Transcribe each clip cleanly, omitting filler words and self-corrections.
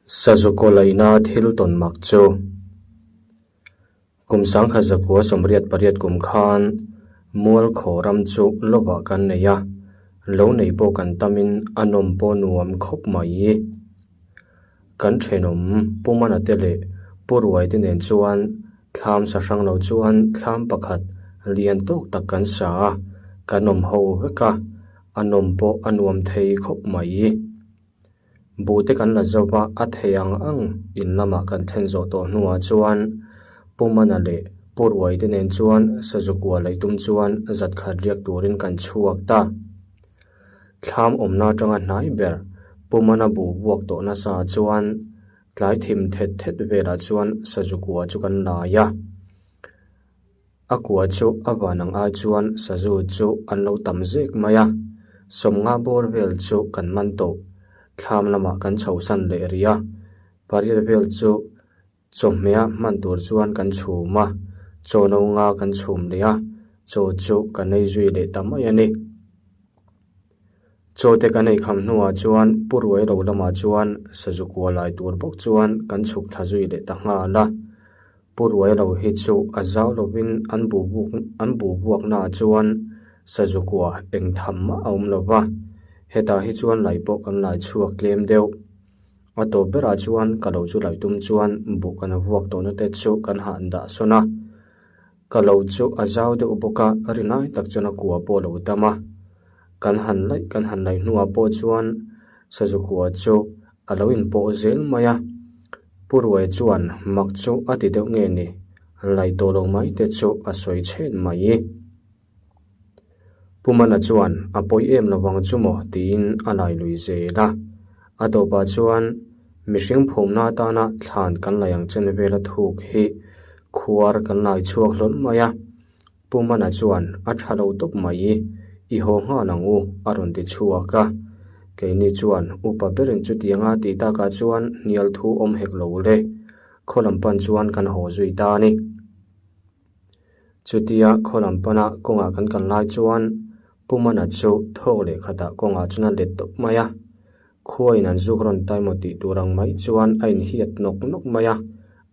Sazukaw laihna thil tawn mak chu kum sangkhat zakua 88 kum khan Mualkhaw ram chu lovah kan nei a, lo nei pawh kan tamin a nawm pawh nuam khawp mai. Kan thenawm Pu Mana te leh Pu Ruai te nen chuan thlam sa hrang lo chuan thlam pakhat lian tawk tak kan sa a, kan awm ho vek a, a nawm pawh a nuam thei khawp mai. Buh te kan la zo va, a thei ang ang in lamah kan thlen zawh tawh hnuah chuan Pu Mana leh Pu Ruai te nen chuan sazu kua laih tum chuan zat khat riak turin kan chhuak ta. Thlam awmna atanga hnai ber Pu Mana buh buak tawh nasa chuan tlai thim thet thet velah chuan sazu kua chu kan lai a. A kua chu a van ang ai chuan sazu chu an lo tam zek mai a, sawmnga bawr vel chu kan man tawh. Thlam lamah kan chhosan leh rih a, pariat vel chu chawhmeh hman tur chuan kan chhum a, chaw no nga kan chhum leh a, chaw chu kan ei zui leh ta mai a ni. Chaw te kan ei kham hnuah chuan Pu Ruai lo lamah chuan sazu kua lai tur bawk chuan kan chhuk thla zui leh ta nghal a. Pu Ruai lo hi chu a zau lovin an buh buk an buh buaknaah chuan sazu kua eng tham mah a awm lo va, hetah hi chuan lai pawh kan lai chhuak tlem deuh. A tawp berah chuan ka lo chu laih tum chuan buh kan vuak tawhna te chu kan han dah sawn a. Ka lo chu a zau deuh bawk a, rinai tak chuan a kua pawh a lo dam a. Kan han laih kan han laih hnuah pawh chuan sazu kua chu a lo inpawh zel mai a. Pu Ruai chuan mak chu a ti deuh nge ni, laih tawh lo mai te chu a sawi chhen mai. Pu Mana chuan a pawi em lovang chu maw tiin a lai lui zel a. A tawpah chuan mihring phumna atana thlan kan laih ang chen vela thuk hi khuar kan lai chhuak hlawl mai a. Pu Mana chuan a tha lo tawp mai i, i haw nghal ang u a rawn ti chhuak a. Keini chuan upa berin chutianga tih takah chuan hnial thu awm hek lo le. Khaw lam pan chuan kan haw zui ta a ni. Chutia khaw lam pana kawngah kan kal lai chuan Pu Mana chu thawk leh khatah kawngah chuan a let tawp mai a, khuain an zuk rawn tai maw tih tur ang mai chuan a inhiat nawk nawk mai a,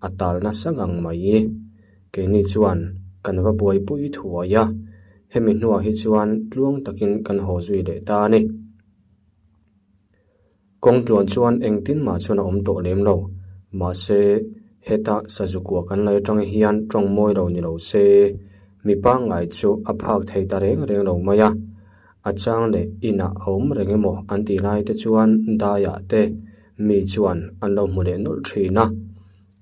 a tal nasa ngang mai. Keini chuan kan va buaipui thuai a, hemi hnuah hi chuan tluang takin kan haw zui leh ta a ni. Kawng tluan chuan engtin mah chuan a awm tawh lem lo. Mahse, heta sazu kua kan lei atang hian tawng mawi lo ni lo se, mi pangngai chu a phak thei ta reng reng lo mai a. A chang leh inah a awm reng emaw an tih lai te chuan daiah te mi chuan an lo hmu leh nawlh thin a.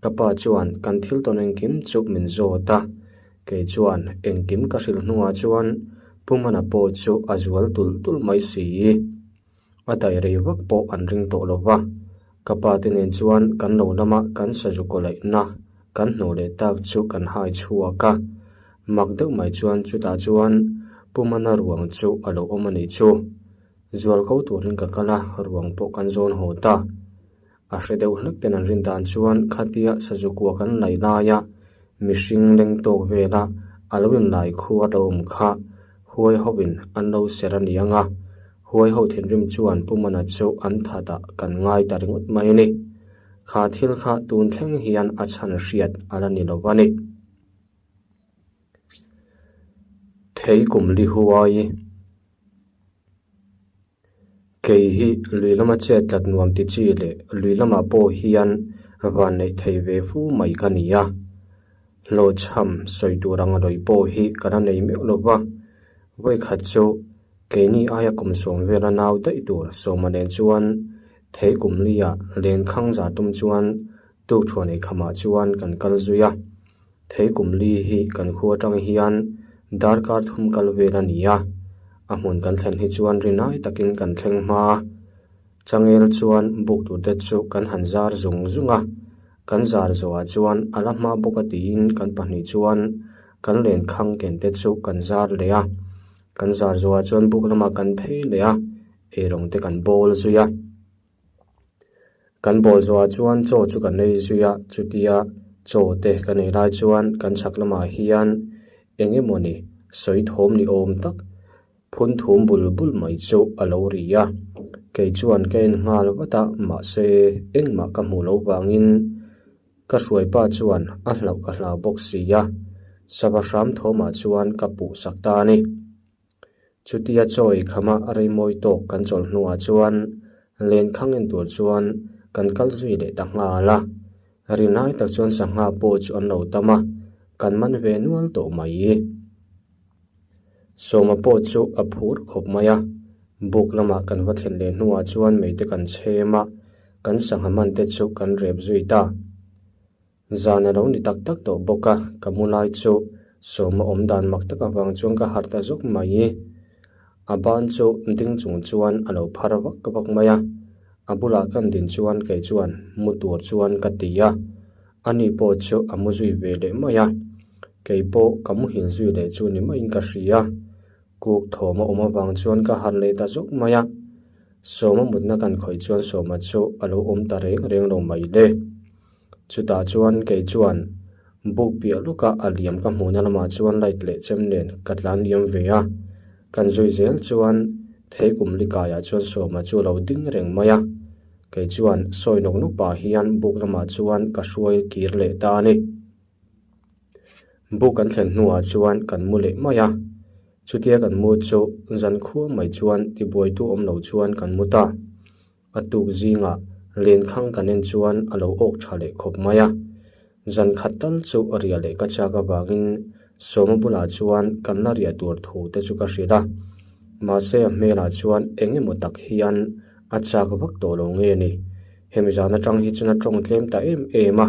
Ka pa chuan kan thil tawn engkim chu min zawt a, kei chuan engkim ka hrilh hnuah chuan Pu Mana pawh chu a zual tulh tulh mai si. A daih rei vak pawh an ring tawh lo va, ka pa te nen chuan kan lo lama kan sazu kaw laihna kan hnawh leh tak chu kan hai chhuak a. Mak deuh mai chuan chutah chuan Pu Mana ruang chu a lo awm a nih chu. Zual ko turin ka kal a, ruang pawh kan zawn haw ta. A hre deuh hlek ten an rin dan chuan khatia sazu kua kan laih laia mihring leng tawk vela a lo inlai khu a lo awm kha huai hovin an lo ser a ni ang a, huai ho thinrim chuan Pu Mana chu an that ah kan ngai ta ringawt mai a ni. Kha thil kha tun thleng hian a chhan hriat a la ni lo a ni. Thei kum li huai. Kei hi lui lama chet tlat nuam ti chi leh lui lamah pawh hian van neih thei ve fu mai ka ni a. Hlawhchham sawi tur anga lawi pawh hi ka la nei meuh lo va. Vawikhat chu keini aia kum sawm vela nau daih tur sawma nen chuan thei kum liah lenkhang zar tum chuan tukthuan eikhamah chuan kan kal zui a. Thei kum li hi kan khu atang hian darkar thum kal vel a ni a, a hmun kan thlen hi chuan rinai takin kan thleng hma a, changel chuan buk tur te chu kan han zar zung zung a, kan zar zawhah chuan a la hma bawk a tiin kan pahnih chuan kan lenkhang ken te chu kan zar leh a, kan zar zawhah chuan buk lamah kan phei leh a, eirawng te kan bawl zui a. Kan bawl zawhah chuan chaw chu kan ei zui a, chutia chaw te kan ei lai chuan kan chhak lamah hian eng emawni sawi thawm ni awm tak phun thum bul bul mai chu a lo ri a. Kei chuan ka en nghal vat a, mahse engmah ka hmuh loh vangin ka hruaipa chuan a hlauh ka hlau bawk si a, sava hram thawmah chuan ka puh sak ta a ni. Chutia chawi khama reimawi tawk kan chawlh hnuah chuan lenkhang en tur chuan kan kal zui leh ta nghal a, rinai tak chuan sangha pawh chu an lo tam a, kan man ve nual tawh mai. Sawma pawh chu a phur khawp mai a, buk lamah kan va thlen leh hnuah chuan meite kan chhem a, kan sangha man te chu kan rep zui ta. Zan a lo ni tak tak tawh bawk a, ka mu lai chu Sawma awm dan mak tak avang chuan ka harh ta zawk mai. A ban chu ding chung chuan a lo phar vak vak mai a, a bulah kan din chuan kei chuan mu tur chuan ka ti a, ani pawh chu a mu zui ve leh mai a, kei pawh ka muhil zui leh chu ni maiin ka hria. Kuk thawm a awm avang chuan ka harh leh ta zawk mai a, Sawma mutna kan khawih chuan Sawma chu a lo awm ta reng reng lo mai le. Chutah chuan kei chuan buk piah lawka a liam ka hmuhna lamah chuan light leh chem nen ka tlan liam ve a, kan zui zel chuan thei kum likaiah chuan Sawma chu a lo ding reng mai a, kei chuan sawi nawk nawk pah hian buk lamah chuan ka hruai kir leh ta a ni. Buk kan thlen hnuah chuan kan mu leh mai a, chutia kan mu chu zan khua mai chuan tibuaitu awm lo chuan kan mu ta. A tuk zingah lenkhang kan en chuan a lo awk tha leh khawp mai a, zan khat tal chu riah leh ka chak avangin Sawma bulah chuan kan la riah tur thu te chu ka hrilh a, mahse a hmelah chuan eng emaw tak hian a chak vak tawh lo nge ni, hemi zan atang hi chuan a tawng tlem ta em em a.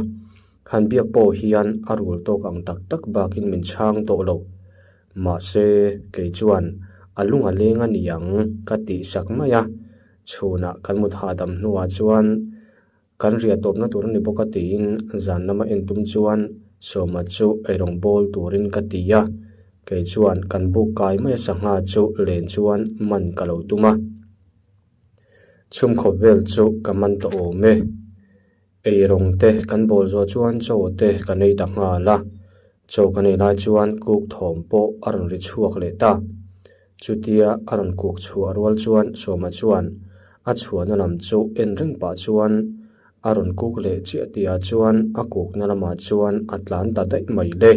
Han biak pawh hian a rul tawk ang tak tak bakin min chhang tawh lo. Mahse, kei chuan a lung a leng a ni ang ka tih sak mai a. Chhunah kan mut hahdam hnuah chuan kan riah tawpna tur a ni bawk a tiin zan lama en tum chuan Sawma chu eirawng bawl turin ka ti a. Kei chuan kan buk kai mai a sangha chu len chuan man ka lo tum a. Chhumkhawp vel chu ka man tawh awm e. Eirawng te kan bawl zawh chuan chaw te kan ei ta nghal a, chaw kan ei lai chuan kuk thawm pawh a rawn ri chhuak leh ta. Chutia a rawn kuk chhuah rual chuan Sawma chuan a chhuahna lam chu en reng pah chuan a rawn kuk leh chiah tihah chuan a kukna lamah chuan a tlan ta daih mai le.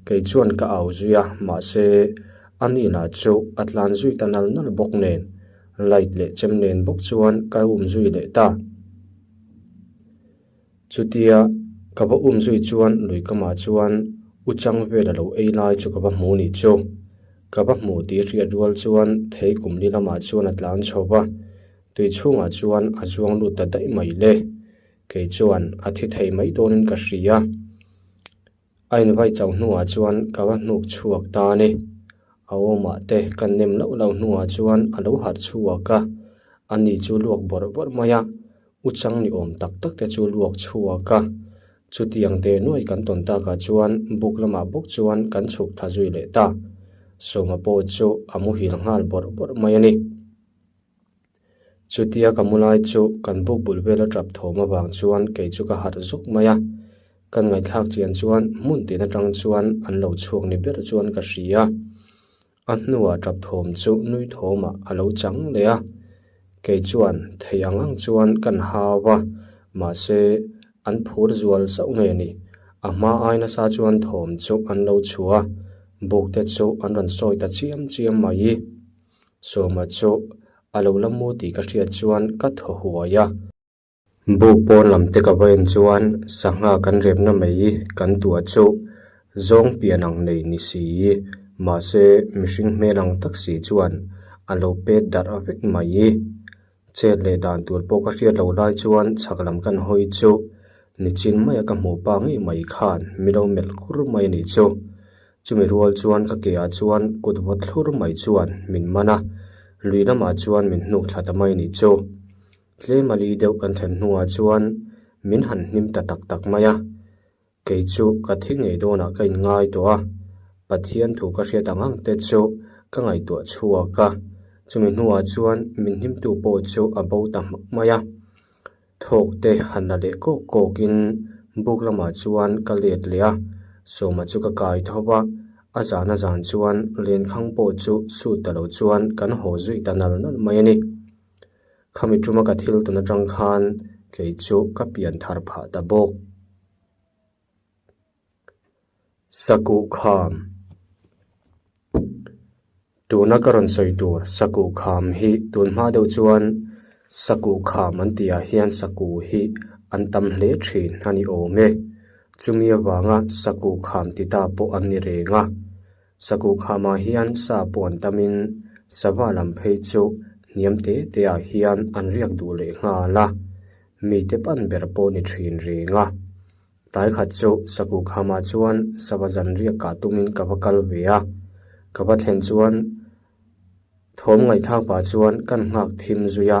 Kei chuan ka au zui a, mahse a nihna chu a tlan zui ta nal nal bawk nen light leh chem nen bawk chuan ka um zui leh ta. Chutia ka va um zui chuan lui kamah chuan u chang vel a lo ei lai chu ka va hmu nih chu. Ka va hmu tih hriat rual chuan thei kum li lamah chuan a tlan chho va, tui chhungah chuan a zuang lut ta daih mai le. Kei chuan a thi thei mai dawnin ka hria. A invai chauh hnuah chuan ka va hnuk chhuak ta a ni. A awmah te ka nem loh loh hnuah chuan a lo harh chhuak a, ani chu luak bawrh bawrh mai a, u chang ni awm tak tak te chu luak chhuak a. Chutiang te nuai kan tawn takah chuan buk lamah bawk chuan kan chhuk tha zui leh ta. Sawma pawh chu a muhil nghal bawrh bawrh mai a ni. Chutia ka mu lai chu kan buk bul vel a tap thawm avang chuan kei chu ka harh zuk mai a, kan ngaihthlak chian chuan hmun tin atang chuan an lo chhuak ni ber chuan ka hria. A hnuah tap thawm chu nui thawmah a lo chang leh a, kei chuan thei ang ang chuan kan hau a, mahse an phur zual zauh nge ni, a hma ai nasa chuan thawm chu an lo chhuah a, buk te chu an rawn sawi ta chiam chiam mai. Sawma chu a lo la mu tih ka hriat chuan ka thaw huai a. Buk pawn lam te ka va en chuan sangha kan repna mai kan tuah chu zawng pian ang nei ni si mahse mihring hmel ang tak si chuan a lo pet darh vek mai. Chet leh dan tur pawh ka hriat loh lai chuan chhak lam kan hawi chu nichin maia ka hmuh pa ngei mai khan mi lo melh kur mai a nih chu. Chumi rual chuan ka ke ah chuan kut vawt thlur mai chuan min man a, lui lamah chuan min hnuk thla ta mai a nih chu. Tlem a li deuh kan thlen hnuah chuan min han hnim ta tak tak mai a. Kei chu ka thi ngei dawnah ka inngai tawh a, Pathian thu ka hriat ang ang te chu ka ngaihtuah chhuak a, chumi hnuah chuan min himtu pawh chu a bo ta hmak mai a. Thawk te han la leh kawk kawkin buk lamah chuan ka let leh a, Sawma chu ka kai tho va, a zan a zan chuan lenkhang pawh chu sut ta lo chuan kan haw zui ta nal nal mai a ni. Khami tuma ka thil tun atang khan kei chu ka pian thar phah ta bawk. Sakuh kham Tuna ka rawn sawi tur sakuh kham hi tun hma deuh chuan sakuh kham an tihah hian sakuh hi an tam hle thin a ni awm e. Chumi avanga sakuh kham ti ta pawh an ni reng a. Sakuh khamah hian sa pawh an tamin sava lam phei chu hniam te te ah hian an riak duh leh nghal a, mite pan ber pawh ni thin reng a. Tlai khat chu sakuh khamah chuan sava zan riak kah tumin ka va kal ve a, ka va thlen chuan thawm ngaihthlak pah chuan kan nghak thim zui a,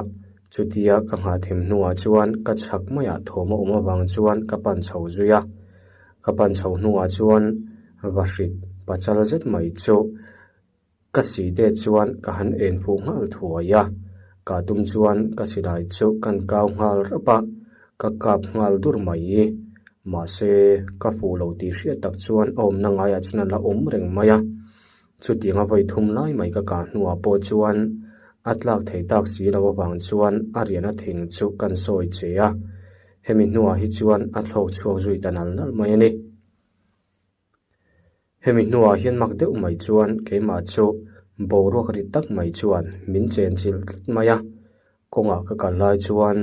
chutia ka nghah thim hnuah chuan ka chhak maiah thawm a awm avang chuan ka pan chho zui a, ka pan chho hnuah chuan vahrit pachal zet mai chu Ka si te chuan ka han en fuh nghal thuai a, ka tum chuan ka silai chu kan kau nghal rap a, ka kap nghal dur mai. Mahse, ka fuh lo tih hriat tak chuan a awmna ngaiah chuan a la awm reng mai a. Chutianga vawi thum lai mai ka kah hnuah pawh chuan a tlak thei tak si lo avang chuan a riahna thing chu kan sawi che a, hemi hnuah hi chuan a thlawk chhuak zui ta nal nal mai a ni. Hemi hnuah hian mak deuh mai chuan keimah chu boruak rit tak mai chuan min chen chilh tlat mai a, kawngah ka kal lai chuan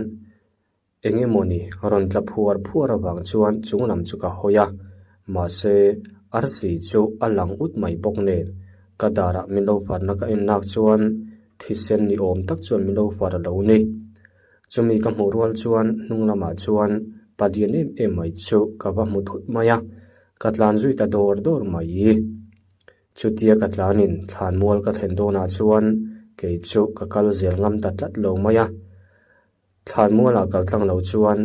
eng emawni rawn tla phuar phuar avang chuan chung lam chu ka hawi a, mahse arsi chu a lang ut mai bawk nen ka darah min lo farna ka en lak chuan thisen ni awm tak chuan min lo far a lo ni. Chumi ka hmuh rual chuan hnung lamah chuan palian em em mai chu ka va hmu thut mai a, ka tlan zui ta dawr dawr mai. Chutia ka tlanin thlanmual ka thlen dawnah chuan kei chu ka kal zel ngam ta tlat lo mai a, thlanmualah kal tlang lo chuan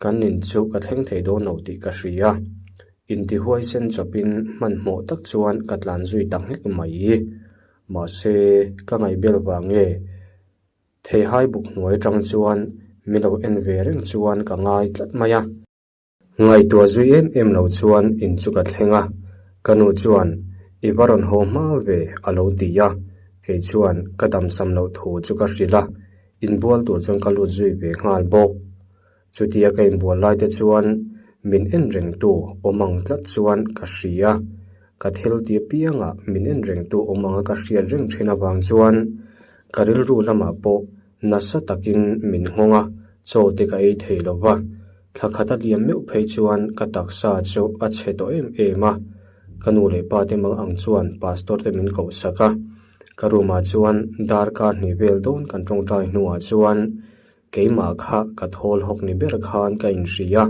kan in chu ka thleng thei dawn lo tih ka hria. Intihuaisen chawpin hmanhmawh tak chuan ka tlan zui ta nghek mai. Mahse, ka ngaihbel vang nge? Theihai buk hnuai atang chuan mi lo en ve reng chuan ka ngai tlat mai a. Ngaihtuah zui em em lo chuan in chu ka thleng a, ka nu chuan i va rawn haw hma ve a lo ti a, kei chuan ka damsam loh thu chu ka hrilh a, inbual tur chuan ka lut zui ve nghal bawk. Chutia ka inbual lai te chuan min en rengtu awm ang tlat chuan ka hria. Ka thil ti apiangah min en rengtu awm anga ka hriat reng thin avang chuan ka rilru lamah pawh nasa takin min nghawng a, chaw te ka ei thei lo va. Thla khat a liam meuh phei chuan ka taksa chu a chhe tawh em em a. Ka nu leh pa te mang ang chuan pastor te min koh sak a. Ka room ah chuan darkar hnih vel dawn kan tawngtai hnuah chuan Keimah kha ka thawl hawk ni ber khan ka inhria,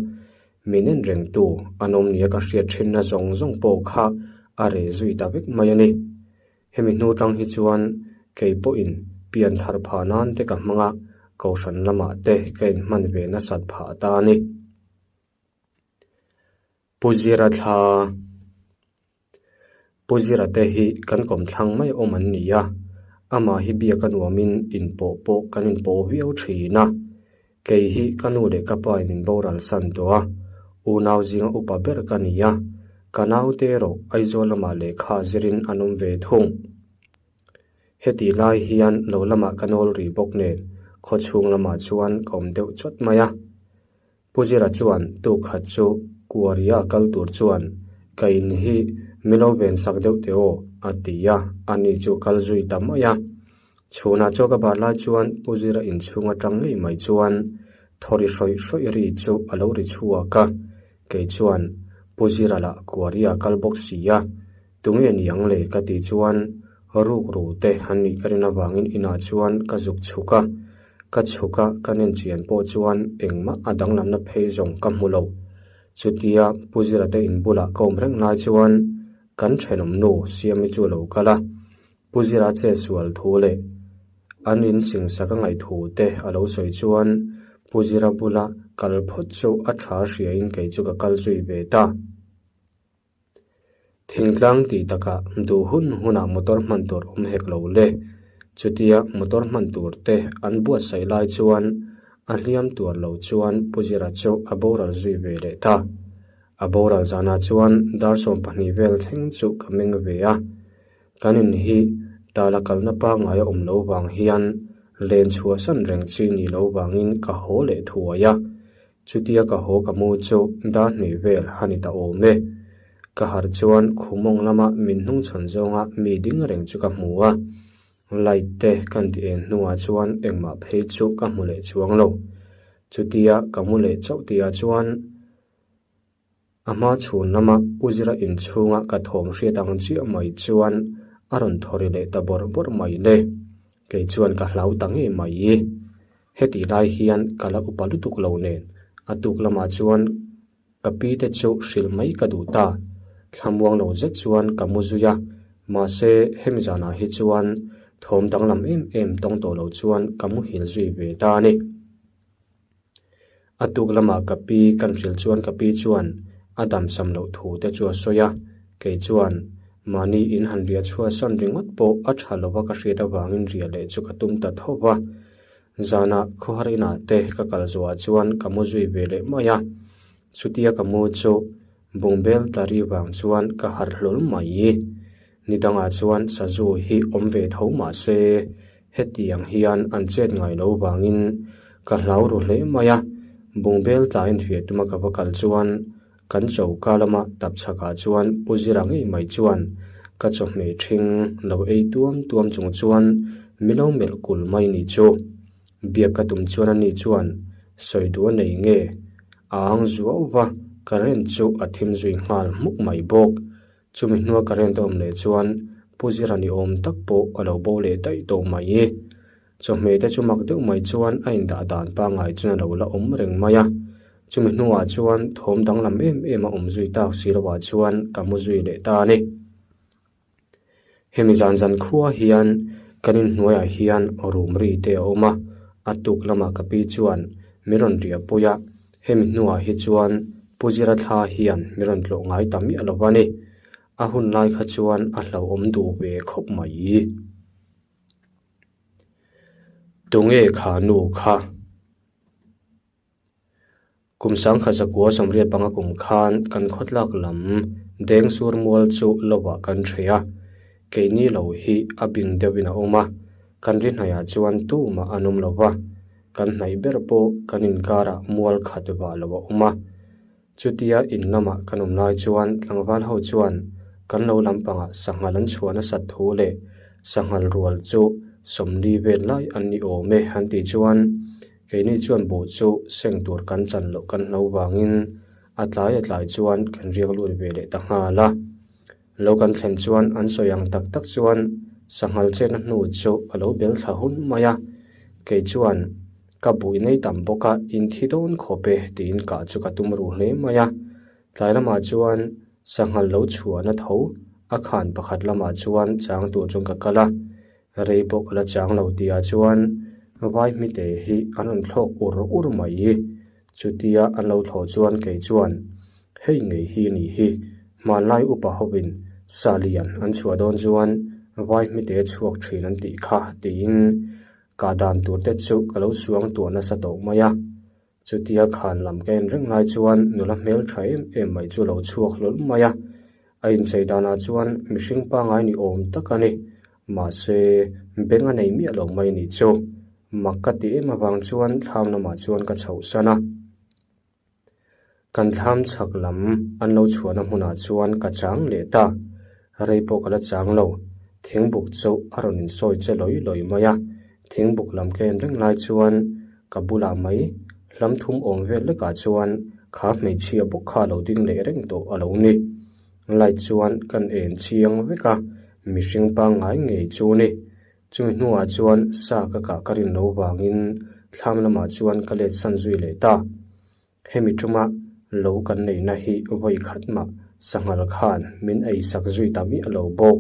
min en rengtu an awm nia ka hriat thinna zawng zawng pawh kha a reh zui ta vek mai a ni. Hemi hnu tang hi chuan kei pawhin pian thar phah nan te ka hmang a, kohhran lamah te ka inhman ve nasat phah ta a ni. Pu Zira thla. Pu Zira te hi kan kawmthlang mai awm an ni a, amah hi biak a nuamin inpawh pawh kan inpawh viau thin a. Kei hi ka nu leh ka pa in min boral san tawh a, unau zinga upa ber ka ni a, ka naute erawh Aizawl lamah lehkha zirin an awm ve thung. Heti lai hian lo lamah ka nawl rih bawk nen khawchhung lamah chuan ka awm deuh chawt mai a. Pu Zira chuan tuk khat chu Kuaria kal tur chuan ka in hi mi lo ven sak deuh teh aw a ti a, ani chu kal zui ta mai a. Chhunah chaw ka bar lai chuan Pu Zira inchhung atang ngei mai chuan thawri hrawih hrawih ri chu a lo ri chhuak a, kei chuan Pu Zira lah Kuaria kal bawk si a, tunge ni ang le ka tih chuan rukru te an nih ka rin avangin inah chuan ka zuk chhuk a. Ka chhuk a, ka nen chian pawh chuan engmah a danglamna phei zawng ka hmu lo. Chutia Pu Zira te in bulah ka awm reng lai chuan kan thenawm nu Siami chu a lo kal a, Pu Zira che sual thu leh an in singsak a ngaih thu te a lo sawi chuan Pu Zira bula kal phawt chu a tha hriain kei chu ka kal zui ve ta. Thingtlang tih takah duh hun hunah motor hman tur awm hek lo le. Chutia motor hman tur te an buatsaih lai chuan a hliam tuar lo chuan Pu Zira chu a boral zui ve leh ta. A boral zanah chuan dar 12 vel thleng chu ka meng ve a. Kan in hi tala kalna pangngai a awm lo vang hian Len chhuahsan reng chi ni lo vangin ka haw leh thuai a. Chutia ka haw ka mu chu dar hnih vel a ni ta awm e. Ka harh chuan khumawng lama min hnungchhawn zawnga mi ding reng chu ka hmu a. Light te kan ti en hnuah chuan engmah phei chu ka hmu leh chuang lo. Chutia ka mu leh chauh tihah chuan a hma chhun lama Pu Zira inchhunga ka thawm hriat ang chiah mai chuan a rawn thaw ri leh ta bawrh bawrh mai le. Kei chuan ka hlau ta ngei mai. Hetih lai hian ka la upa lutuk lo nen a tuk lamah chuan Ka pi te chu hrilh mai ka duh ta. Thlamuang lo zet chuan ka mu zui a, mahse hemi zanah hi chuan thawm danglam em em tawng tawh lo chuan ka muhil zui ve ta a ni. A tuk lamah ka pi kan hrilh chuan ka pi chuan a damsam loh thu te chu a sawi a, kei chuan mahni in han riah chhuahsan ringawt pawh a tha lova ka hriat avangin riah leh chu ka tum ta tho va. Zanah khawhar inah te ka kal zuah chuan ka mu zui ve leh mai a, chutia ka mu chu bungbel tla ri vang chuan ka harh hlawl mai. Ni dangah chuan sazu hi awm ve tho mah se hetiang hian an chet ngai lo vangin ka hlau ru hle mai a, bungbel tla infiah tuma ka va kal chuan kan choka lama tap chhakah chuan Pu Zira ngei mai chuan ka chawhmeh ṭhing lo ei tuam tuam chung chuan mi lo melh kul mai ni chu. Biak ka tum chuan ani chuan sawi duh a nei nge a ang zuau va, current chu a thim zui nghal hmuk mai bawk. Chumi hnua current a awm leh chuan Pu Zira ni awm tak pawh a lo bo leh daih tawh mai. Chawhmeh te chu mak deuh mai chuan a indah dan pangngai chuan a lo la awm reng mai a. Chumi hnuah chuan thawm danglam em em a awm zui tak si loah chuan ka mu zui leh ta a ni. Hemi zan zan khua hian kan inhnuaiah hian rum ri te a awm a, a tuk lamah ka pi chuan min rawn riah pui a, hemi hnuah hi chuan Pu Zira thla hian min rawn tlawh ngai ta miah lo a ni. A hun lai kha chuan a hlauhawm duh ve khawp mai. Tunge kha nu kha? Kum sangkhat zakua sawmriat panga kum khan kan khawtlak lam deng sur mual chu lovah kan ṭhei a, keini lo hi a bing deuhin a awm a, kan ri hnaihah chuan tumah an awm lo va, kan hnaih ber pawh kan inkarah mual khat vah lo a awm a. Chutia in lamah kan awm lai chuan tlangval ho chuan kan lo lampangah sanghal an chhuah nasat thu leh sanghal rual chu sawmli vel lai an ni awm e an tih chuan keini chuan buh chu seng tur kan chan loh kan hlo vangin a tlai a tlai chuan kan riak lut ve leh ta nghal a. Lo kan thlen chuan an sawi ang tak tak chuan sanghal chetna hnu chu a lo bel thla hun mai a, kei chuan ka bui nei tam bawk a, in thi dawn khawp e tiin kah chu ka tum ruh hle mai a. Tlai lamah chuan sanghal lo chhuahna tho a khan pakhat lamah chuan chang tur chuan ka kal a, rei pawh ka la chang lo tihah chuan vai hmite hi an rawn thlawk ur ur mai. Chutia an lo thlawh chuan kei chuan hei ngei hi a nih hi, hmanlai upa hovin sa lian an chhuah dawn chuan vai hmite chhuak thin an tih kha tiin kah dan tur te chu ka lo suang tuah nasa tawh mai a. Chutia khan lam ka en reng lai chuan nula hmel tha em em mai chu a lo chhuak hlawl mai a, a inchei danah chuan mihring pangngai ni awm tak a ni. Mahse beng a nei miah lo mai nih chu. Mak ka ti em avang chuan thlam lamah chuan ka chhoh san a. Kan thlam chhak lam an lo chhuahna hmunah chuan ka chang leh ta. Rei pawh ka la chang lo. Thingbuk chu a rawn insawi che lawi lawi mai a. Thingbuk lam ka en reng lai chuan ka bulah mai hlam thum awm vel lekah chuan kha hmeichhia bawk kha a lo ding leh reng tawh a lo ni. Light chuan kan en chiang vek a, mihring pangngai ngei chu a ni. Chumi hnuah chuan sa ka kah ka rin loh vangin thlam lamah chuan ka let san zui leh ta. Hemi tuma lo kan neihna hi vawi khat mah sanghal khan min ei sak zui ta miah lo bawk.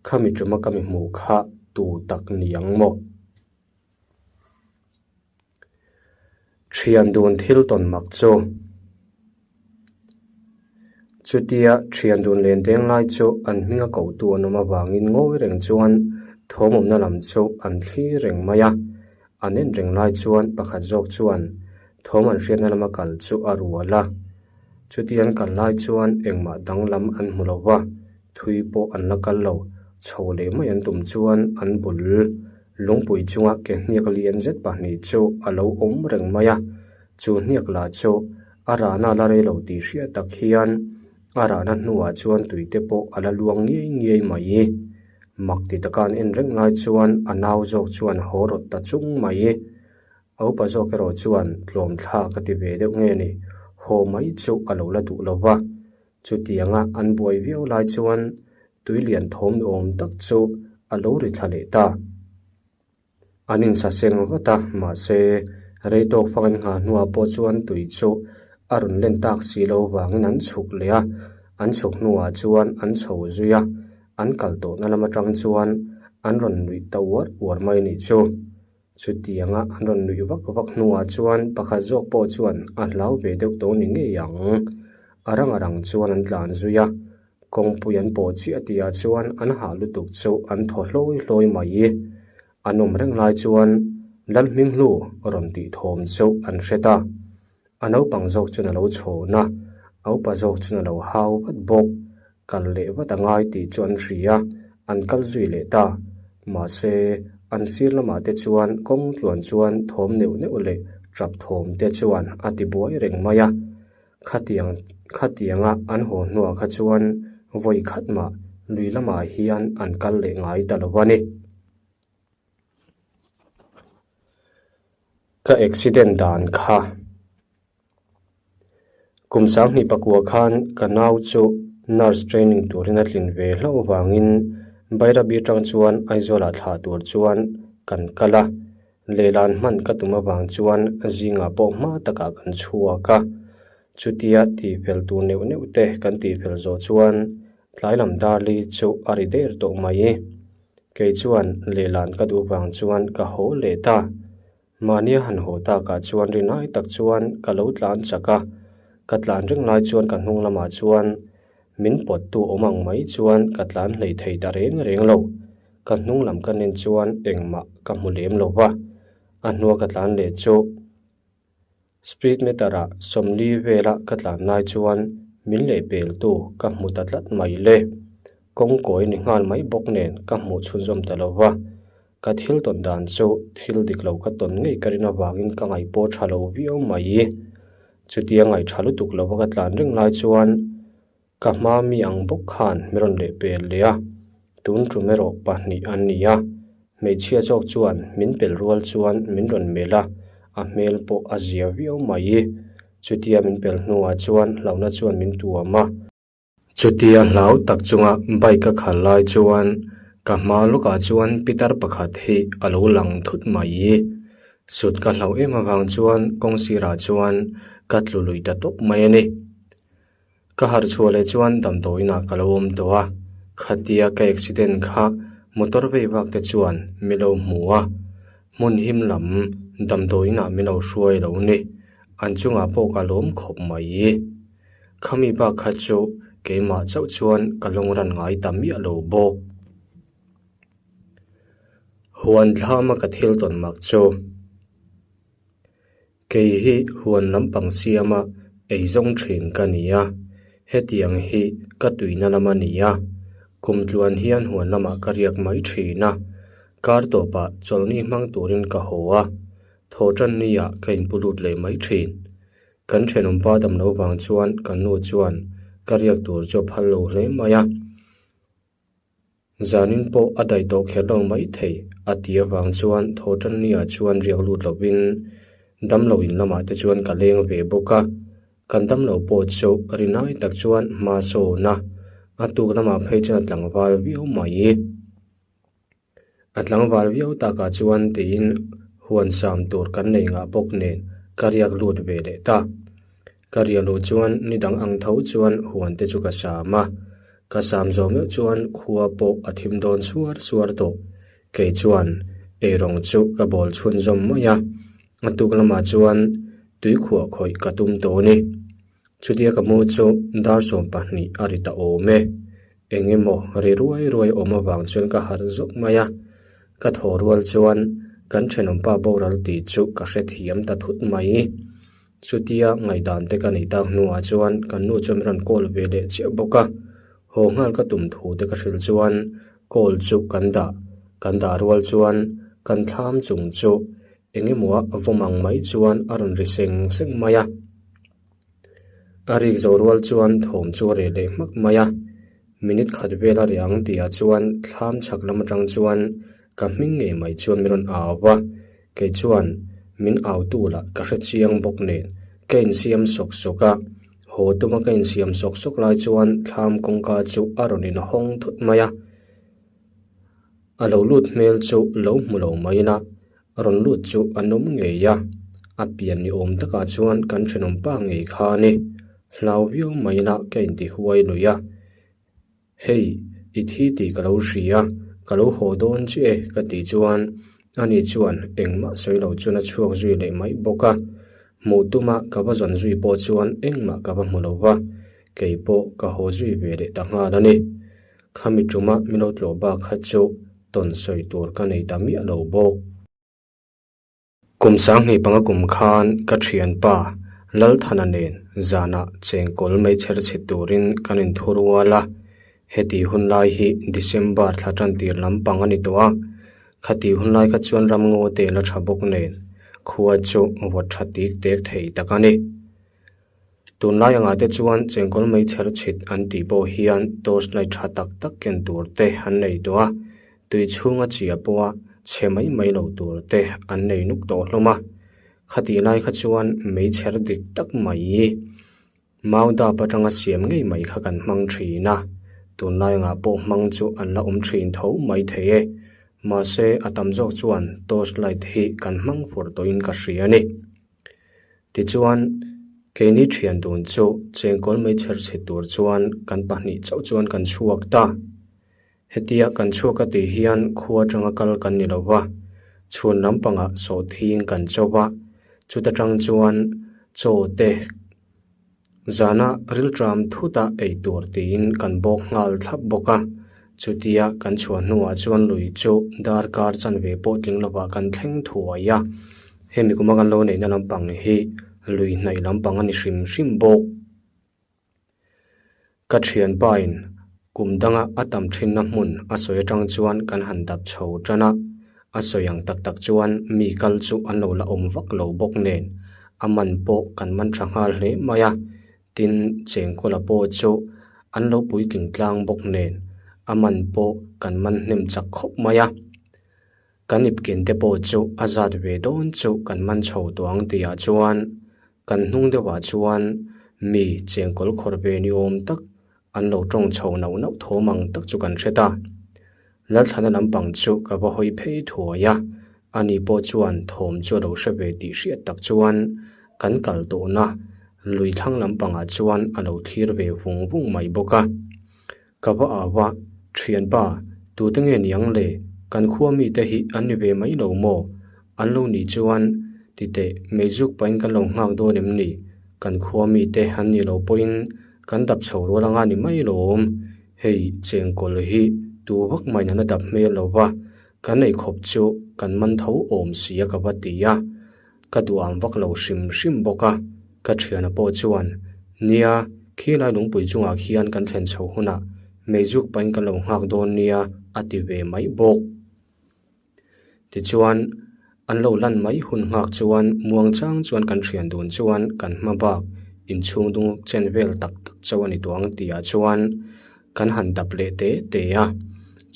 Khami tuma ka mi hmuh kha tu tak ni ang maw? Thian dun thil tawn mak chu. Chutia thian dun len deng lai chu an hminga kohtu an awm avangin ngawi reng chuan thawmawmna lam chu an thlir reng mai a. An en reng lai chuan pakhat zawk chuan thawm an hriatna lama kal chu a rual a. Chutia an kal lai chuan engmah danglam an hmu lo va, thui pawh an la kal lo. Chho leh mai an tum chuan an bul. Lungpui chunga ke hniak lian zet pahnih chu a lo awm reng mai a, chu hniak lah chu a rahna la rei lo tih hriat tak hian a rahna hnuah chuan tui te pawh a la luang ngiai ngiai mai. Mak ti taka an en reng lai chuan a nau zawk chuan haw rawt ta chung mai. A upa zawk erawh chuan tlawm thlak a ti ve deuh nge ni, haw mai chu a lo la duh lo va. Chutianga an buai viau lai chuan tui lian thawm ni awm tak chu a lo ri thla leh ta. An insaseng vat a, mahse rei tawk fang an nghah hnuah pawh chuan tui chu a rawn len tak si lo vangin an chhuk leh a, an chhuk hnuah chuan an chho zui a, an kal tawhna lam atang chuan an rawn nuih ta uar uar mai a nih chu. Chutianga an rawn nuih vak vak hnuah chuan pakhat zawk pawh chuan a hlau ve deuh tawh ni ngei ang. A rang a rang chuan an tlan zui a, kawngpui an pawh chiah tihah chuan an hah lutuk chu an thaw hlawi hlawi mai. An awm reng lai chuan Lalhminghlu rawn tih thawm chu an hre ta. A naupang zawk chuan a lo chhawn a, a upa zawk chuan a lo hau vat bawk. Kal leh vat a ngai tih chu an hria, an kal zui leh ta. Mahse, an sir lamah te chuan kawng tluan chuan thawm neuh neuh leh tap thawm te chuan a ti buai reng mai a. Khatiang khatianga an haw hnuah kha chuan vawi khat mah lui lamah hian an kal leh ngai ta lo a ni. Ka accident dan kha kum sanghnih pakua khan ka nau chu nurse training turin a tlin ve hlauh avangin Bairabi atang chuan Aizawlah thlah tur chuan kan kal a, lehlan hman ka tum avang chuan zingah pawh hma takah kan chhuak a, chutia tihfel tur neuh neuh te kan tihfel zawh chuan tlai lam darli chu a ri der tawh mai. Kei chuan lehlan ka duh vang chuan ka haw leh ta. Mahnia han haw takah chuan rinai tak chuan ka lo tlan chak a, ka tlan reng lai chuan ka hnung lamah chuan min pawttu awm ang mai chuan ka tlan hlei thei ta reng reng lo. Ka hnung lam ka nen chuan engmah ka hmu lem lo va, a hnua ka tlan leh chu Speed meter ah sawmli vela ka tlan lai chuan min lehpeltu ka hmu ta tlat mai le. Kawngkawi ni nghal mai bawk nen ka hmuh chhunzawm ta lo va. Ka thil tawn dan chu thil dik lo ka tawn ngei ka rin avangin ka ngaih pawh tha lo viau mai. Chutia ngaih tha lutuk lova ka tlan reng lai chuan Ka hma mi ang bawk khan mi rawn leh pel leh a, tun tum erawh pahnih an ni a, hmeichhia zawk chuan min pel rual chuan min rawn melh a, a hmel pawh a zia viau mai. Chutia min pel hnuah chuan hlauhna chuan min tuam a. Chutia hlau tak chunga bike a khal lai chuan ka hma lawkah chuan pitar pakhat hi a lo lang thut mai. Sut ka hlauh em avang chuan kawng sirah chuan ka tlu lui ta tawp mai a ni. Ka harh chhuah leh chuan damdawiinah ka lo awm tawh a, khatia ka accident kha motor vei vak te chuan mi lo hmu a, hmun him lam damdawiinah mi lo hruai lo ni, an chungah pawh ka lawm khawp mai. Khami bak kha chu keimah chauh chuan ka lawng ran ngai ta miah lo bawk. Huan thlama ka thil tawn mak chu. Kei hi huan lampang siama eizawng thin ka ni a, hetiang hi ka tuina lam a ni a, kum tluan hian huan lamah ka riak mai thin a, kar tawpah chawlhni hmang turin ka haw a, thaw tan niah ka inpu lut leh mai thin. Kan thenawmpa damlo vang chuan kan nu chuan ka riak tur chu a phal lo hle mai a. Zanin pawh a daih tawh kher lo mai thei a ti avang chuan Thawhtannia chuan riak lut lovin damlo in lamah te chuan ka leng ve bawk a, kan damlo pawh chu rinai tak chuan hma sawn a, a tuk lamah phei chuan a tlangval viau mai. A tlangval viau takah chuan tiin huan sam tur kan nei ngah bawk nen ka riak lut ve leh ta. Ka riah luh chuan ni dang ang tho chuan huan te chu ka sam a, ka sam zawh meuh chuan khua pawh a thim dawn suar suar tawh. Kei chuan eirawng chu ka bawl chhunzawm mai a, a tuk lamah chuan tuikhuah khawih ka tum tawh a ni. Chutia ka mu chu dar 12 a ri ta awm e. Eng emaw ri ruai ruai awm avang chuan ka harh zawk mai a, ka thaw rual chuan kan thenawmpa boral tih chu ka hrethiam ta thut mai. Chutia ngaihdan te ka neih tak hnuah chuan kan nu chuan min rawn call ve leh chiah bawk a, haw nghal ka tum thu te ka hrilh chuan call chu kan dah kan dah rual chuan Kan thlam chung chu eng emaw a vawm ang mai chuan a rawn ri seng seng mai a. A rik zawh rual chuan thawm chu a reh leh hmak mai a. Minute khat vel a reh ang tihah chuan thlam chhak lam atang chuan ka hming ngei mai chuan min rawn au a. Kei chuan min au tu lah ka hre chiang bawk nen ka insiam sawk sawk a. Haw tuma ka insiam sawk sawk lai chuan thlam kawngka chu a rawn inhawng thut mai a. A lo lut hmel chu lo hmu lo mai ila rawn lut chu a nawm ngei a, a pian ni awm takah chuan kan thenawm pa ngei kha a ni. Hlau viau mai ila ka inti huai lui a, Hei, i thi tih ka lo hria, ka lo haw dawn chiah e ka tih chuan ani chuan engmah sawi lo chuan a chhuak zui leh mai bawk a. Hmuh tuma ka va zawn zui pawh chuan engmah ka va hmu lo va, kei pawh ka haw zui ve leh ta nghal a ni. Khami tuma min lo tlawh bak kha chu tawn sawi tur ka nei ta miah lo bawk. Kum sanghnih panga kum khan ka thianpa Lalthana nen zanah chengkawl mai chher chhe turin kan inthu rual a, heti hun lai hi December thla tan tir lampang a ni tawh a, khati hun lai kha chuan ramngaw te la tha bawk nen khua chu vawt tha tik tek thei tak a ni. Tunlai angah te chuan chengkawl mai chher chhit an tih pawh hian torch light tha tak tak ken tur te an nei tawh a, tui chhunga chia pawha chhe mai mai lo tur te an nei nuk tawh hlawm a. Khatih lai kha chuan meichher dik tak mai mau dap atanga siam ngei mai kha kan hmang thin a, tunlai angah pawh hmang chu an la awm thin tho mai thei e. Mahse a tam zawk chuan torch light hi kan hmang fur tawhin ka hria a ni. Tichuan, keini thian dun chu chengkawl mai chher chhe tur chuan kan pahnih chauh chuan kan chhuak ta. Hetia kan chhuak a tih hian khua atanga kal kan ni lo va, chhun lampangah sawhthing kan cho va, chuta tang chuan chaw te Zana rilṭam thuta ei tur tiin kan bawk nghal thlap bawk a, chutia kan chhuah hnuah chuan lui chu darkar chanve pawh tling lovah kan thleng thuai a, hemi kuma kan lo neihna lampang hi lui hnaih lampang a ni hrim hrim bawk. Ka thianpain kum danga a tam thinna hmun a sawi atang chuan kan han dap chho tan a, a sawi ang tak tak chuan mi kal chu an lo la awm vak lo bawk nen a man pawh kan man tha nghal hle mai a, tin chengkawla pawh chu an lo puitling tlang bawk nen a man pawh kan man hnem chak khawp mai a. Kan ipkin te pawh chu a zat ve dawn chu kan man chho tawh ang tihah chuan kan hnung deuhah chuan mi chengkawl khawr ve ni awm tak an lo tawng chho nauh nauh thawm ang tak chu kan hre ta. Lalthlana lampang chu ka va hawi phei thuai a, ani pawh chuan thawm chu a lo hre ve tih hriat tak chuan kan kal tawhna lui thlang lampangah chuan a lo thlir ve vung vung mai bawk a. Ka va au a, Thianpa, tute nge niang le? Kan khua mite hi an ni ve mai lo maw? An lo nih chuan, Titeh, meizuk pahin kan lo nghak dawn em ni? Kan khua mite an nih loh pawhin kan dap chho rual anga ni mai lawm. Hei, chengkawl hi tu vak maiin an la dap hmel lo va, kan ei khawp chu kan man tho awm si a ka va ti a. Ka duham vak lo hrim hrim bawk a, ka thiana pawh chuan, Nia, khilai lungpui chungah khian kan thlen chho hunah meizuk pahin kan lo nghak dawn nia a ti ve mai bawk. Tichuan, an lo lan mai hun nghak chuan muangchang chuan kan thian dun chuan kan hma bak inchhung dung chen vel tak tak chauh a ni tawh ang tihah chuan kan han dap leh te te a.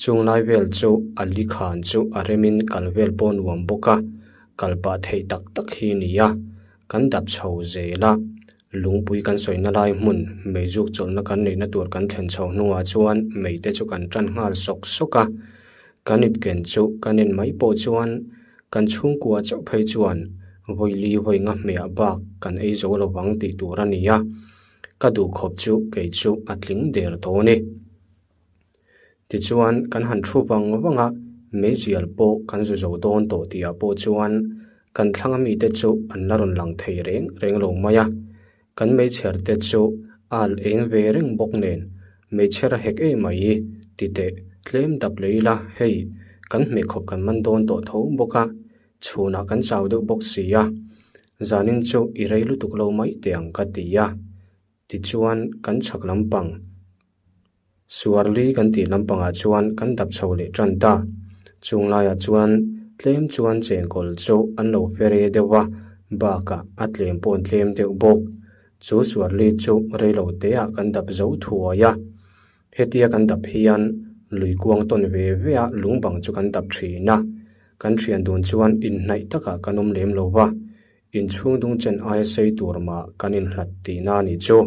Chunglai vel chu a li khan chu a remin kal vel pawh nuam bawk a. Kal pah theih tak tak hi ni a, kan dap chho zel a, lungpui kan sawina lai hmun meizuk chawlhna kan neihna tur kan thlen chho hnuah chuan mei te chu kan tan nghal sawk sawk a, kan ipken chu kan en mai pawh chuan kan chhungkua chauh phei chuan vawili vawi nga hmeiah bak kan ei zo lo vang tih tur a ni a, ka duhkhawp chu kei chu a tling der tawh a ni. Tichuan kan han thu vang vang a, meizial pawh kan zu zo dawn tawh tihah pawh chuan kan thlang a mite chu an la rawn lang thei reng reng lo mai a. Kan meichher te chu a al eng ve reng bawk nen meichher a hek em mai ti teh tlem dap leh ila hei kan hmeh khawp kan man dawn tawh tho bawk a, chhunah kan chau deuh bawk si a, zanin chu i rei lutuk lo mai teh ang ka ti a. Tichuan kan chhak lampang Suarli kan tih lampangah chuan kan dap chho leh tan ta. Chung laiah chuan Tlem chuan chengkawl chu an lo fere deuh a, bakah a tlem pawh an tlem deuh bawk. Chu suarli chu reilo teah kan dap zo thuai a. Hetia kan dap hian lui kuang tawn ve ve a lung bang chu kan dap thin a. Kan thian dun chuan inhnaih takah kan awm lem lo va, inchhung dung chen aia sei tur mah kan inhlat tihna a nih chu.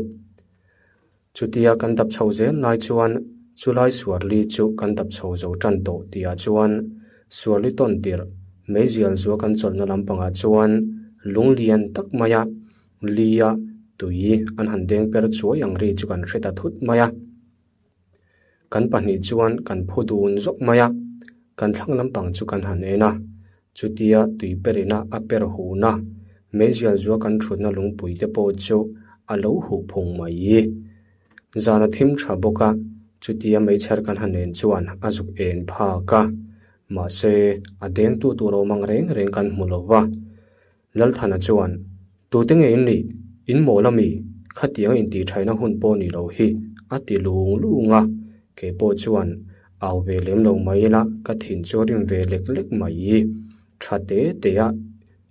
Chutia kan dap chho zel lai chuan chulai suarli chu kan dap chho zo tan tawh tihah chuan suarli tawn tirh meizial zua kan chawlhna lampangah chuan lung lian tak maia lia tui an han deng per chuai ang ri chu kan hre ta thut mai a. Kan pahnih chuan kan phu dun zawk mai a, kan thlang lampang chu kan han en a, chutia tui perina a per hun a, meizial zua kan thutna lungpui te pawh chu a lo huh phung mai. Zan a thim tha bawk a, chutia meichher kan han en chuan a zuk en phak a, mahse a dengtu tur awm ang reng reng kan hmu lo va. Lalthana chuan, Tute nge in nih? In mawl a mi? Khatiang intihṭhaihna hun pawh ni lo hi, a ti lung lung a. Kei pawh chuan, Au ve lem lo mai ila, ka thin chu a rim ve lek lek mai. Ṭha te te a,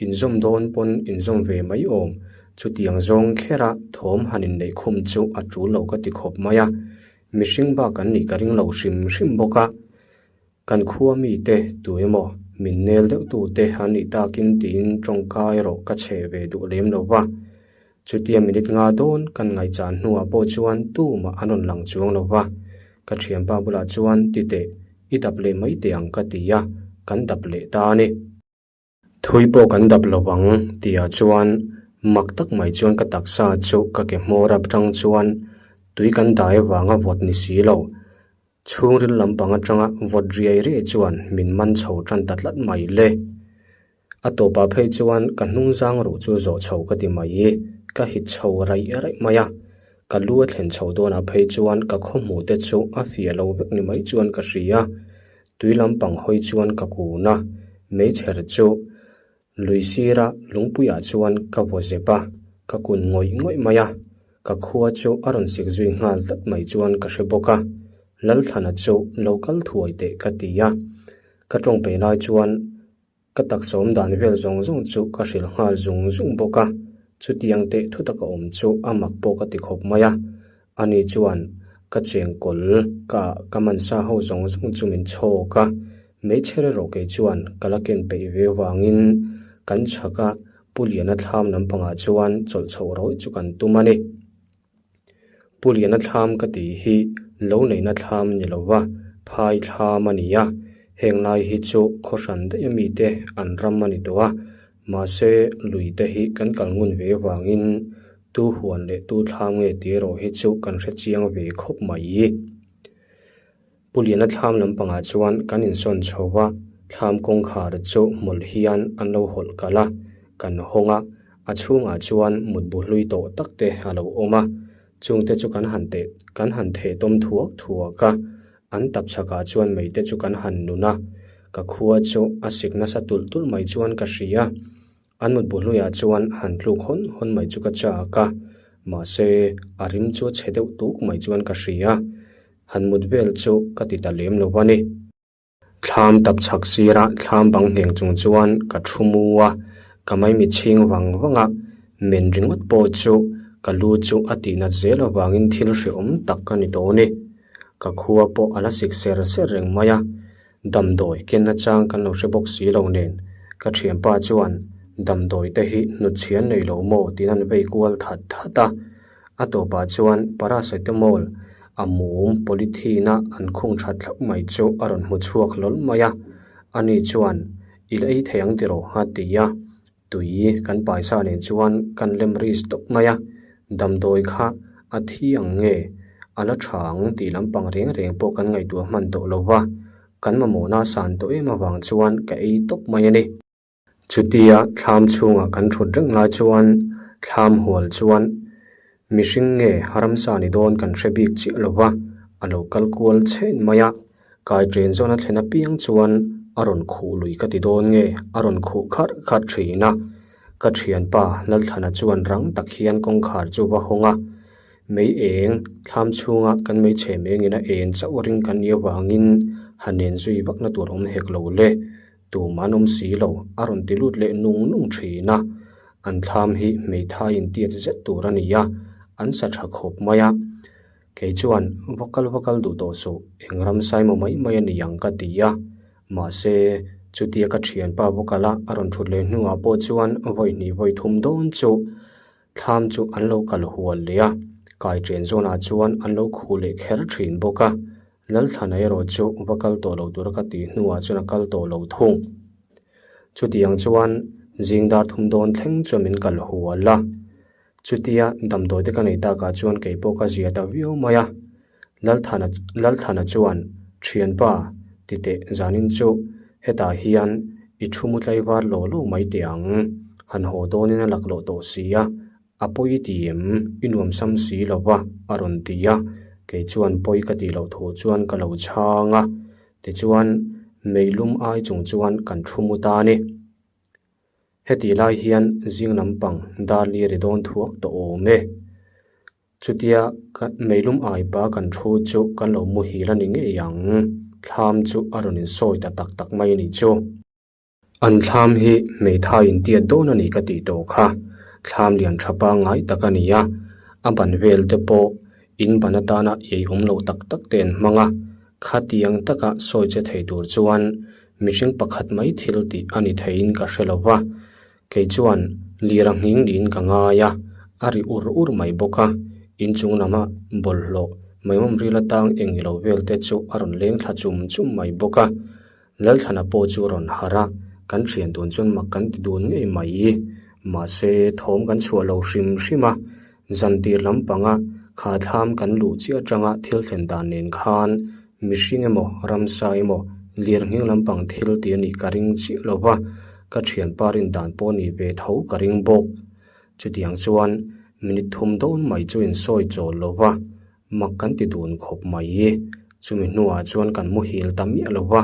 inzawm dawn pawn inzawm ve mai awm. Chutiang zawng khera thawm han inneih khum chu a ṭul lo ka ti khawp mai a. Mihring bak an nih ka ring lo hrim hrim bawk a. Kan khua mite tu emaw min nel deuh tute an nih takin tiin tawngka erawh ka chhe ve duh lem lo va. Chutia minute nga dawn kan ngaihchan hnuah pawh chuan tumah an rawn lang chuang lo va. Ka thianpa bulah chuan ti teh, i dap leh mai teh ang ka ti a, kan dap leh ta a ni. Thui pawh kan dap lo vang tihah chuan mak tak mai chuan ka taksa chu ka ke hmawr atang chuan tui kan dai avanga vawt ni si lo. Chhungril lampang atanga vawt riai riai chuan min man chho tan ta tlat mai le. A tawpah phei chuan ka hnung zang ruh chu zawh chho ka ti mai i ka hit chho raih raih mai a. Ka lu a thlen chho dawnah phei chuan ka khawhmuh te chu a fiah lo vek ni mai chuan ka hria. Tui lampang hawi chuan ka kun a, meichher chu lui sira lungpuiah chuan ka vaw zep a, ka kun ngawih ngawih mai a, ka khua chu a rawn sik zui nghal tlat mai chuan ka hre bawk a, Lalthlana chu lo kal thuai teh ka ti a, ka tawng peih lai chuan Ka taksa awm dan vel zawng zawng chu ka hrilh nghal zung zung bawk a, chutiang teh thu taka awm chu a mak pawh ka ti khawp mai a. Ani chuan ka chengkawl ka ka mansa ho zawng zawng chu min chhawk a, hmeichhe erawh kei chuan ka la ken peih ve vangin kan chhak a Pu Liana thlam lampangah chuan chawlh chhoh rawih chu kan tum a ni. Pu Liana thlam ka tih hi lo neihna thlam ni lova phai thlam a ni a, heng lai hi chu khaw hran daih a mite an ram a ni tawh a, mahse lui te hi kan kal ngun ve avangin tu huan leh tu thlam nge tih erawh hi chu kan hre chiang ve khawp mai. Pu Liana thlam lampangah chuan kan insawn chho va, thlam kawngkhar chu hmawlh hian an lo hawlh kalh a, kan hawng a, a chhungah chuan mutbu hlui tawh tak te a lo awm a, chungte chu kan han teh kan han theh tawm thuak thuak a, an tap chhakah chuan mei te chu kan han nun a, ka khua chu a sik nasa tulh tulh mai chuan ka hria. An mutbu hluiah chuan han tluk hawn hawn mai chu ka chak a, mahse a rim chu a chhe deuh tuk mai chuan ka hria. Han mut vel chu ka ti ta lem lo a ni. Thlam tap chhak sira thlam bang ngheng chung chuan ka thu mu a, ka maimi chhing vang vang a, men ringawt pawh chu ka lu chu a tihnat zel avangin thil hrehawm tak ka ni tawh a ni. Ka khua pawh a la sik ser ser reng mai a. Damdawi kenna chang kan lo hre bawk si lo nen, ka thianpa chuan damdawi te hi hnutchhian nei lo maw tiin an vei kual that that a. A tawpah chuan paracetamol a mum polythene a an khung that thlap mai chu a rawn hmu chhuak hlawl mai a. Ani chuan, I la ei thei ang tiraw? a ti a. Tui kan paisa nen chuan kan lem ri stawp mai a, damdawi kha a thi ang nge a la tha ang tih lampang reng reng pawh kan ngaihtuah hman tawh lo va, kan mamawhna a san tawh em avang chuan ka ei tawp mai a ni. Chutia thlam chhungah kan thut reng lai chuan thlam hual chuan mihring nge ramsa ni dawn kan hre bik chiah lo va, a lo kal kual chhen mai a. Kai chen zawn a thlen apiang chuan a rawn khuh lui ka ti dawn nge a rawn khuh kharh kharh thin a. Ka thianpa Lalthlana chuan rang tak hian kawngkhar chu va hawng a. Mei eng thlam chhunga kan hmeichhe mengin a en chauh ring kan nih avangin han en zui vakna tur awm hek lo le. Tumah an awm si lo, a rawn ti lut leh nung nung thin a. An thlam hi hmeithai intiat zet tur a ni a, an sa tha khawp mai a. Kei chuan va kal va kal duh tawh suh, eng ram saimo mai mai a ni ang ka ti a. Mahse, chutia ka thianpa va kal a, a rawn thut leh hnuah pawh chuan vawi hnih vawi thum dawn chu thlam chu an lo kal hual leh a, kai chen zawnah chuan an lo khuh leh kher thin bawk a. Lalthlana erawh chu va kal tawh lo tura ka tih hnuah chuan a kal tawh lo thung. Chutiang chuan zing dar thum dawn thleng chuan min kal hual a. Chutia damdawi te ka nei takah chuan kei pawh ka zia ta viau mai a. Lalthana Lalthana chuan, Thianpa, titeh zanin chu hetah hian i thu mu tlaivar law law mai teh ang. Han haw dawnin a laklawh tawh si a, A pawi ti em? I nuam sam si lo va, a rawn ti a. Kei chuan pawi ka tih loh thu chuan ka lo chhang a. Tichuan, meilum ai chung chuan kan thu mu ta a ni. Hetih lai hian zing lampang dar li ri dawn thuak tawh awm e. Chutia meilum ai pa kan thu chu kan lo muhil a ni ngei ang. Thlam chu a rawn insawi ta tak tak mai a nih chu. An thlam hi hmeithai intiat dawn a ni ka tih tawh kha. Thlam lian tha pangngai tak a ni a, a ban vel te pawh in ban atana ei awm loh tak tak te an hmang a. Khatiang taka sawi che thei tur chuan mihring pakhat mai thil tih a ni theiin ka hre lo va. Kei chuan lir a nghing niin ka ngai a, a ri ur ur mai bawk a. Inchung lama bawlhhlawh maimawm ril atang eng ilo vel te chu a rawn leng thla chum chum mai bawk a. Lalthlana pawh chu rawn harh a, kan thian dun chuan mak kan ti dun ngei mai. Mahse, thawm kan chhuah lo hrim hrim a, zantir lampanga kha thlam kan luh chiah atanga thil thlen dan nen khan mihring emaw ramsa emaw lirnghing lampang thil tih a nih ka ring chiah lo va, ka thianpa rin dan pawh ni ve tho ka ring bawk. Chutiang chuan minute thum dawn mai chu insawi chawl lo va. Mak kan ti dun khawp mai. Chumi hnuah chuan kan muhil ta miah lo va,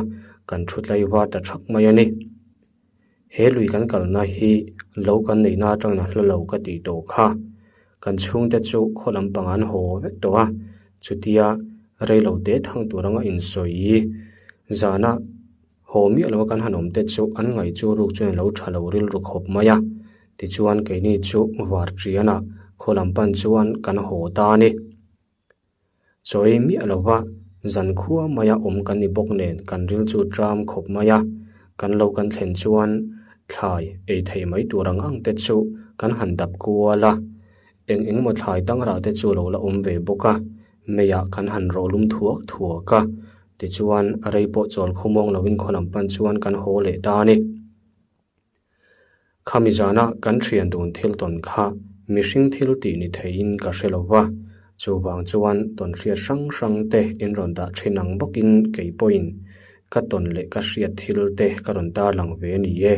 kan thu tlaivar ta thak mai a ni. He lui kan kalna hi lo kan neihna atangin a hla lo ka tih tawh kha. Kan chhungte chu khaw lampang an haw vek tawh a, chutia reilo te thang tur anga insawi zana haw miah lo a kan han awm te chu an ngaih chu ruk chuan a lo tha lo rilru khawp mai a. Tichuan keini chu Varṭianah khaw lam pan chuan kan haw ta a ni. Chawi miah lova zan khua maia awm kan ni bawk nen kan ril chu ṭam khawp mai a. Kan lo kan thlen chuan thlai ei thei mai tur ang ang te chu kan han dap kual a. Eng engemaw thlai tangrah te chu lo la awm ve bawk a, meiah kan han rawh lum thuak thuak a. Tichuan rei pawh chawl khawmuang lovin khaw lam pan chuan kan haw leh ta a ni. Khami zana kan thian dun thil tawn kha mihring thil tih ni theiin ka hre lo va, chuvang chuan tawn hriat hrang hrang te in rawn dah thin ang bawkin kei pawhin ka tawn leh ka hriat thil te ka rawn tarlang ve a ni e.